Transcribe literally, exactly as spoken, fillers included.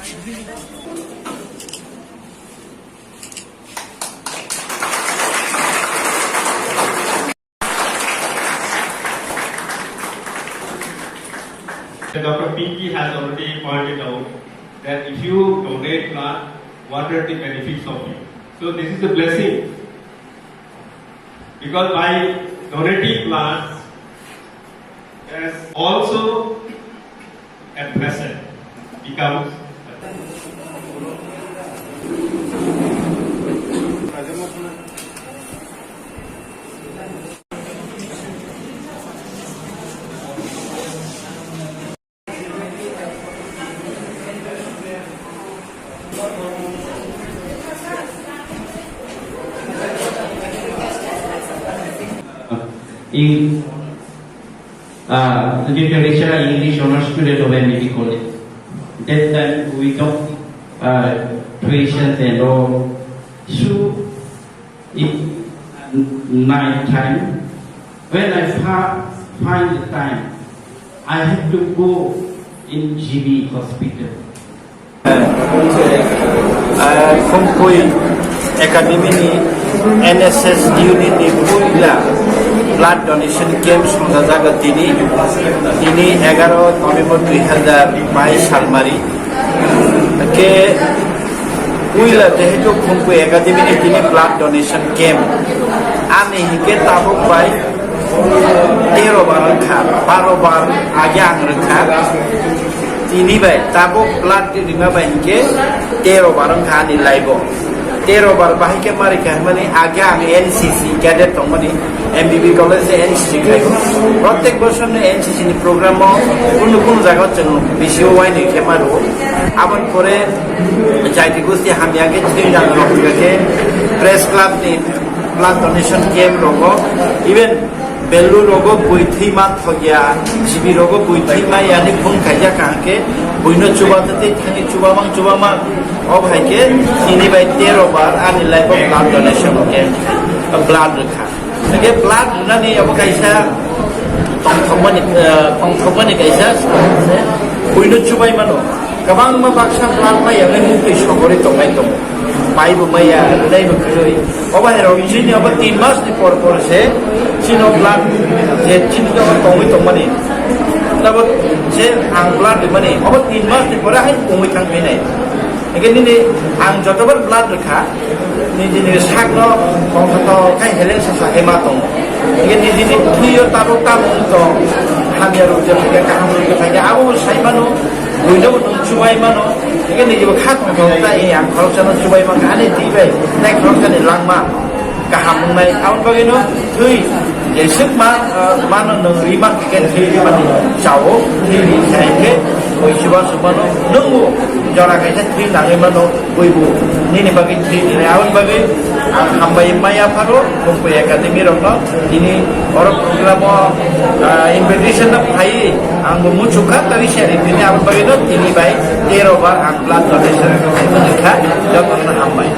Doctor Pinky has already pointed out that if you donate blood, what are the benefits of it? So this is a blessing, because by donating blood, there is also a blessing becomes a In, uh, literature, English honours student of M B B college. That time we talk, uh, tuition and all. So, in night time, when I fa- find the time, I have to go in G B hospital. Ah, Khumkhui Academy ni N S S unit ni puila blood donation camp songjajago tini, tini egaro November dui hazar bais salmari. Ke puila jehetu Khumkhui Academy ni tini blood donation camp, ani hingke tabuk bai tero bar wngkha, baro bar age ang rwkha. Tini bai tabuk blood rima bai hinkhe tero bar wngkha ani life o. Tero bar bahai khe mari kha hwnmani age ang N C C cadet tongmani, M B B college de N C C khaio. Protek bosor ni N C C ni program o kunu kunu jaga o chwng bisi o wainwi khe maro. Aboni pore jaiti gosti hamya khe thwi rang rok khe press club ni blood donation camp rogo, even Bellu rogo bui thwi ma thokya, G B rogo bui thwi ma yani phone khaijak ka hwnkhe buino chuba tei thani chuba mang chuba mang. O hai khe tini bai tero bar ani life o blood donation camp, blood rwkha. Hwnkhe blood rwnani abo kaisa tongthokmani, eh, tongthokmani kaisa buino chubai mano. Kwbangma baksa blood maya wngwi muktwi sogorwi tongnai tongo. Pai bo maya, rwnai bo kwrwi. Obo hai rok chini obo tin mas ni por por se chini o blood je chini o tongwi tongmani. Tabo je ang blood rwmani obo tin mas ni pore hai tongwi thang phinai. Hingke nini ang jotobar blood rwkha, nini nini sakno tongthoto khai heleng sasa hema tongo. Hingke nini nini thwiyo tabuk tabuk tong, hamya rok je phaikha, kaham rok je phaikha, abo bo sai mano, buino bo nwng chubai mano. Hingke nini bo kha tongthok ta, eh, ang khoroksano chubai mankha, ani twi bai, tei khoroksani langma. Kaham wngnai, aboni bagwino thwi jeswk ma, ah, mano nwng ri mankha khe thwi ri mani chao, thwi ri khe khe bui chuba chuba no nwng bo jora kaisa thwi nangwi mano, bui bo nini bagwi thwi ri, aboni bagwi ang hambai maya pharo Khumkhui Academy rokno tini oro program o, ah, invitation no phai ang bo muchukha tawi se ri tini aboni bagwino tini bai tero bar ang blood donation kha, jotono hambai.